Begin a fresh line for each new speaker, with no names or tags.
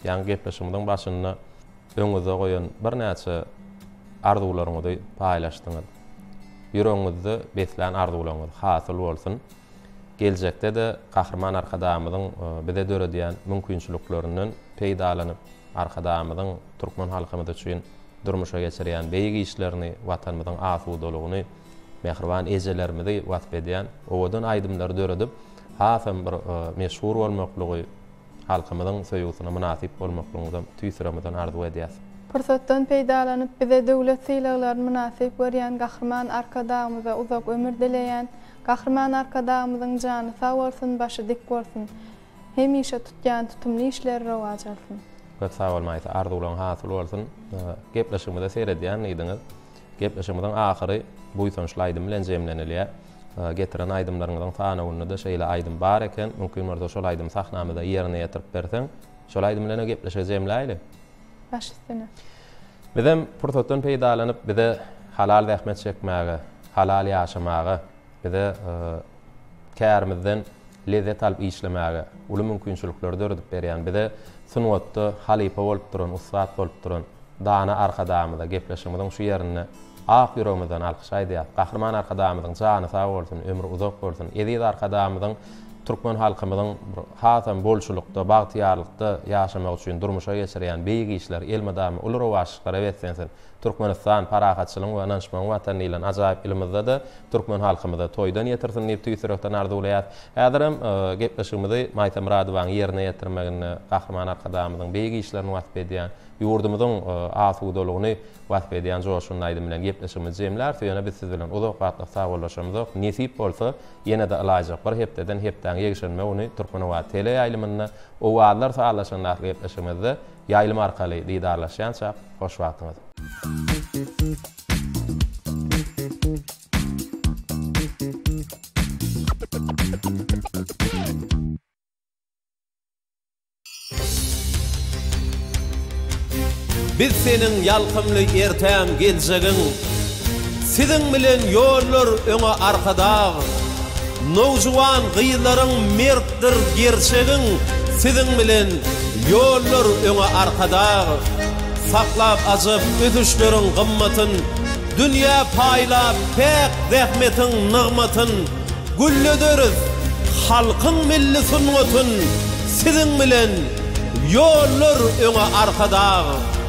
Ýaňy gepleşigimiziň başynda öňüňizde goýan birnäçe arzuwlaryňyzy paýlaşdyňyz. Ýüregiňizde beslän arzuwlaryňyz hasyl bolsun. Geljekde-de Gahryman Arkadagymyzyň bize döredýän mümkinçiliklerinden peýdalanyp, Arkadagymyzyň türkmen halkymyz üçin durmuşa geçirýän beýik işlerini, Watanymyzyň asudalygyny, mähriban ejelerimizi wasp edýän owadan aýdymlary döredip, hasam bir meşhur bolmaklygy, halkymyzyň söýgüsine mynasyp bolmaklygyňyzam tüýs ýüregimizden arzuw edýäs.
Pursatdan peýdalanyp, bize döwlet sylaglaryny mynasyp görýän Gahryman Arkadagymyza uzak ömür dileýän. Gahryman Arkadagymyzyň jany sag bolsun, başy dik bolsun! Hemişe tutýan tutumly işleri rowaç alsyn!
Köp sag bol Maýsa, arzuwlaryň hasyl bolsun. Gepleşigimize seredýän diýdiňiz. Gepleşigimiziň ahyry buýsançly aýdym bilen jemlenilýär. Getiren aýdymlaryňyzyň sanawynda-da şeýle aýdym bar eken. Mümkin bolsa şol aýdymy sahnamyzda ýerine ýetirip berseň, şol aýdym bilenem gepleşigi jemläýli.
Baş üstüne.
Bizem pursatdan peýdalanyp bize halal zähmet çekmäge, halal ýaşamaga, bize kärimizden lezzet alyp işlemäge uly mümkinçilikleri döredip berýän, bize sungatda halypa bolup duran, ussat bolup duran dana Arkadagymyza gepleşigimiziň şu ýerinde ak ýüregimizden alkyş aýdýas. Gahryman Arkadagymyzyň jany sag bolsun, ömri uzak bolsun. Eziz Arkadagymyzyň türkmen halkymyzyň bir hasam bolçulykda, bagtyýarlykda ýaşamagy üçin durmuşa geçirýän beýik işleri elmydama uly rowaçlyklara beslensin. Türkmenistan, parahatçylygyň we ynanyşmagyň Watany diýlen ajaýyp ýylymyzda-da türkmen halkymyza toýdan ýetirsin diýip tüýs ýürekden arzuwlaýas. Häzirem gepleşigimizi Maýsa Myradowanyň ýerine ýetirmeginde Gahryman Arkadagymyzyň beýik işlerini wasp edýän, ýurdumyzyň asudalygyny wasp edýän joşgunly aýdym bilen gepleşigimizi jemläris. Ýöne biz siz bilen uzak wagtlyk sagbollaşamyzok. Nesip bolsa, ýene-de ylaýjak bir hepdeden hepdäň ýekşenbe güni Türkmenobat teleýaýlymynda Owazlar sazlaşanda atly gepleşigimizde ýaýlym arkaly didarlaşýançak, hoş wagtyňyz.
Biz seniň ýalkymly ertäň geljegiň, Siziň bilen ýollar öňe Arkadag! Nowjuwan gyzlaryň mertdir gerçegiň, Siziň bilen ýollar öňe Arkadag! Saklap ajap ösüşleriň gymmatyn, Dünýä paýlap päk zähmetiň nygmatyn, Güllederis halkyň milli sungatyn, Siziň bilen ýollar öňe Arkadag!